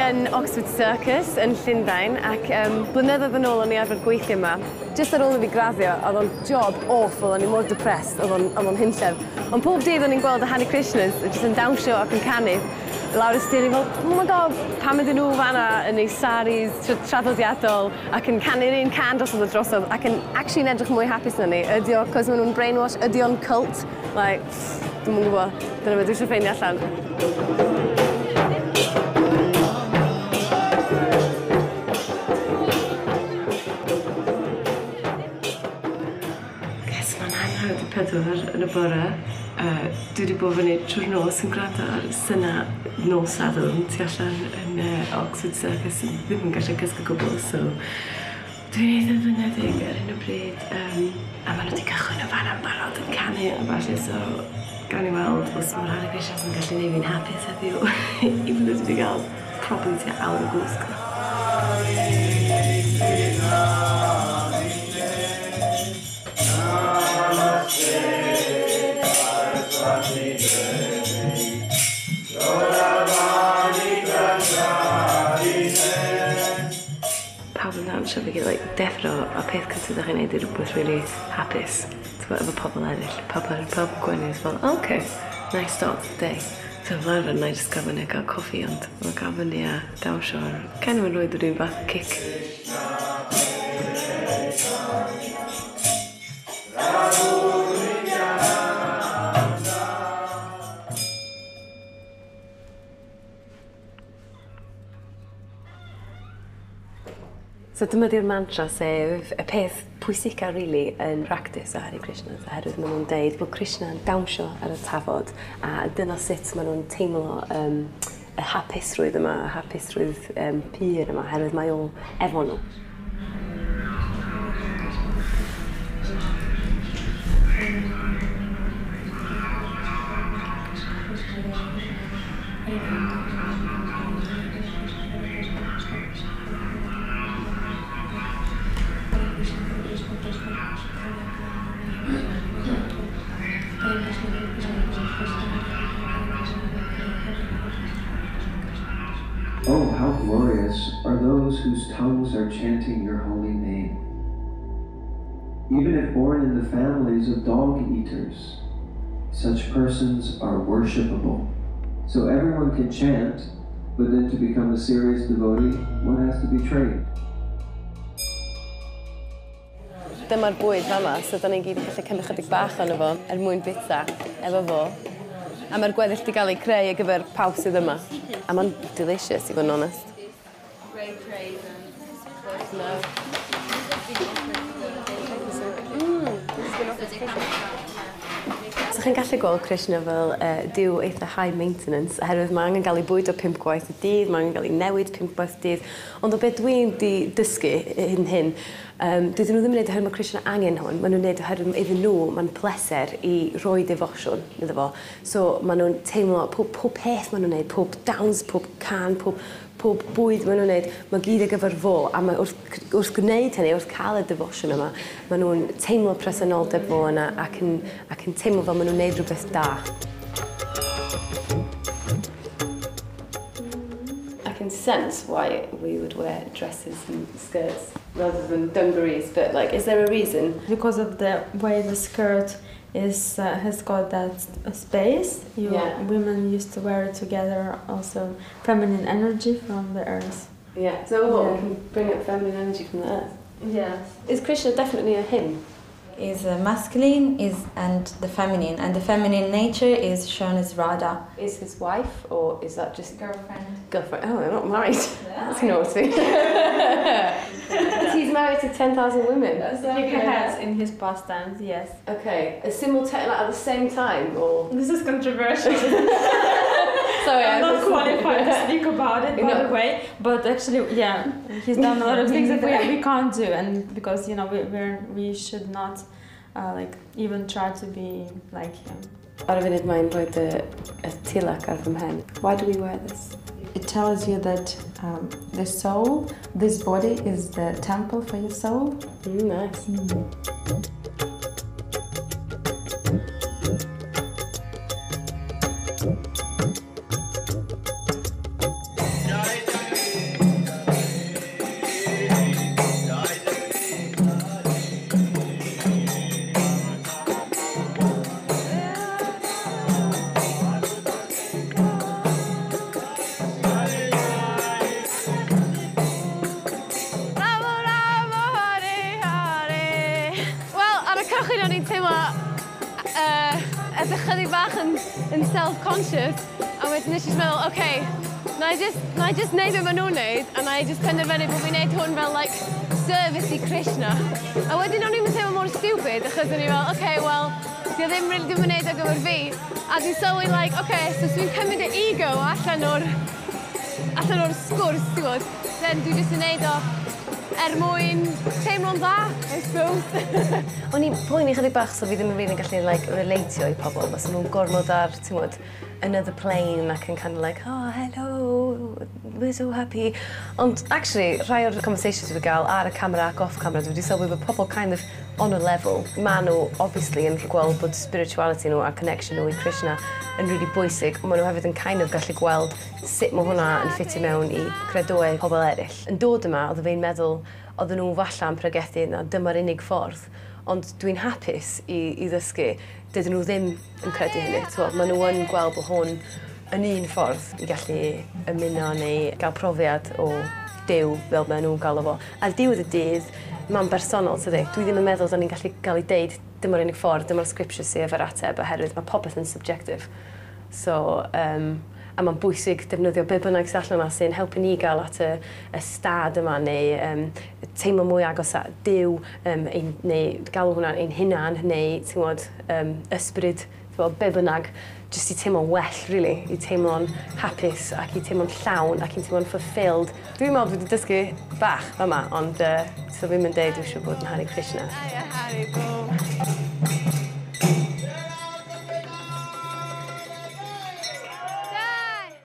yn Oxford Circus yn Llundain ac blynyddoedd yn ôl o'n i arfer gweithio yma. Just ar ôl i fi graddio, oedd o'n job awful, o'n i mor depressed, oedd o'n hunllef. Ond pob dydd o'n i'n gweld y Hare Krishnas, jyst yn dawnsio ac yn canu lawr y stêr, fel, oh my God, pam ydyn nhw fanna yn eu saris traddodiadol ac yn canu'r un cân drosodd a drosodd ac yn actually yn edrych mwy hapus na ni. Ydy o, cos maen nhw'n brainwash, ydy o'n cult? Like, dwi'm yn gwybod. Dyna beth dwi eisiau ffeindio allan. Guess mae'n 3:30 yn y bore. Dwi wedi bod fyny trwy'r nos yn gwrando ar syna nos Sadwrn tu allan yn Oxford Circus yn ddim yn gallu cysgu gwbl, so dwi'n eitha flinedig ar hyn o bryd. A maen nhw wedi cychwyn o fanna'n barod yn canu a falle, so gawn ni weld os mae'r Hare Krishnas yn gallu neud fi'n hapus heddiw, even though dwi wedi cael probably tua awr o gwsg. Pawb yn dawnsio fi gyd, like, deffro a peth cyntaf ydych chi'n neud yw rhywbeth really hapus. T'mo' efo pobl eraill, pawb yn pawb yn gwenu, it's fel, oh, okay, nice start to the day. So fel arfer na i jyst gael fyny a gael coffi, ond mae gael fyny a dawnsio yn kind of yn rhoid yr un fath kick. So dyma di'r mantra, sef y peth pwysica really yn practice o Hare Krishnas, oherwydd maen nhw'n deud bod Krishna yn dawnsio ar y tafod, a dyna sut maen nhw'n teimlo y hapusrwydd yma, y hapusrwydd pur yma, oherwydd mae o efo nhw. Oh, how glorious are those whose tongues are chanting your holy name. Even if born in the families of dog eaters, such persons are worshipable. So everyone can chant, but then to become a serious devotee, one has to be trained. Dyma'r bwyd fama, so da ni'n gyd yn gallu cymryd chydig bach ono fo er mwyn bita efo fo. A mae'r gweddill wedi cael ei creu ar gyfer pawb sydd yma. A mae'n delicious, i fod yn onest. So chi'n gallu gweld Krishna fel duw eitha high maintenance, oherwydd mae angen gael ei bwydo 5 gwaith y dydd, mae angen gael ei newid 5 gwaith y dydd. Ond o beth dwi'n di dysgu hyn, dydyn nhw ddim yn neud oherwydd mae Krishna angen hwn, maen nhw'n neud oherwydd iddyn nhw mae'n pleser i roi defosiwn iddo fo. So maen nhw'n teimlo pob peth maen nhw'n neud, pob dawns, pob cân, pob bwyd maen nhw'n neud, mae gyd ar gyfer fo, a mae wrth gwneud hynny, wrth cael y defosiwn yma, maen nhw'n teimlo presenoldeb fo yna ac yn teimlo fel maen nhw'n neud rhywbeth da. I can sense why we would wear dresses and skirts rather than dungarees, but like, is there a reason? Because of the way the skirt is has got that space. Women used to wear it together, also feminine energy from the earth. Yeah, so what, we can bring up feminine energy from the earth? Yes. Is Krishna definitely a him? Is masculine is and the feminine, and the feminine nature is shown as Radha. Is his wife, or is that just girlfriend? Girlfriend. Oh, they're not married. Yeah. That's naughty. He's married to 10,000 women. He has in his pastimes, yes. Okay, a simultaneous, like at the same time, or this is controversial. Sorry, I'm not qualified to speak about it, by the way. But actually, yeah, he's done a lot of things that we can't do, and because you know we should not like even try to be like him. Ar y funud mae'n rhoi y tilak ar fy mhen. Why do we wear this? It tells you that the soul, this body is the temple for your soul. Nice. Mm. O'n i'n teimlo edrych chydig bach yn self-conscious. A wedyn nes i meddwl, okay, na i just neud beth maen nhw'n neud, a na i just penderfynu bod fi'n neud hwn fel, like, service i Krishna. A wedyn o'n i'n teimlo mor stupid, achos o'n i fel, okay, well, di o ddim really ddim yn neud ar gyfer fi. A dwi'n sylwi, like, okay, so dwi'n cymryd y ego allan o'r sgwrs, ti'n gwybod? Then dwi jyst yn neud o er mwyn teimlo'n dda, I suppose. O'n i'n poeni chydig bach so fi ddim yn really gallu, like, relatio i pobl. Os nhw'n gormod ar, ti'n gwybod, another plane ac yn kind of like, "Oh, hello, we're so happy." Ond actually, rhai o'r conversations dwi wedi gael ar y camera ac off camera, dwi wedi sylwi bod pobl kind of on a level. Ma nhw, obviously, yn gweld bod spirituality nhw a connection nhw i Krishna yn really bwysig, ond maen nhw hefyd yn kind of gallu gweld sut mae hwnna yn ffitio mewn i credoau pobl eraill. Yn dod yma, oedd fi'n meddwl, oedden nhw falle yn pregethu na dyma'r unig ffordd, ond dwi'n hapus i ddysgu, dydyn nhw ddim yn credu hynny. T'wod, maen nhw yn gweld bod hwn yn un ffordd i gallu ymuno neu gael profiad o Duw fel maen nhw'n galw fo. Ar diwedd y dydd, mae'n bersonol, tydi? Dwi ddim yn meddwl da ni'n gallu gael ei deud dyma'r unig ffordd, dyma'r scripture sydd efo'r ateb, oherwydd mae popeth yn subjective. So, a mae'n bwysig defnyddio be bynnag sydd allan yna sy'n helpu ni gael at y stad yma neu teimlo mwy agos at Duw, neu galw hwnna'n ein hunan neu ti'n gwybod, ysbryd, ti'n gwybod, be bynnag, jyst i teimlo'n well, really, i teimlo'n hapus ac i teimlo'n llawn ac i teimlo'n fulfilled. Dwi'n meddwl dwi wedi dysgu bach yma, ond so fi'n mynd deud dwi eisiau bod yn Hare Krishna. Hare Bo.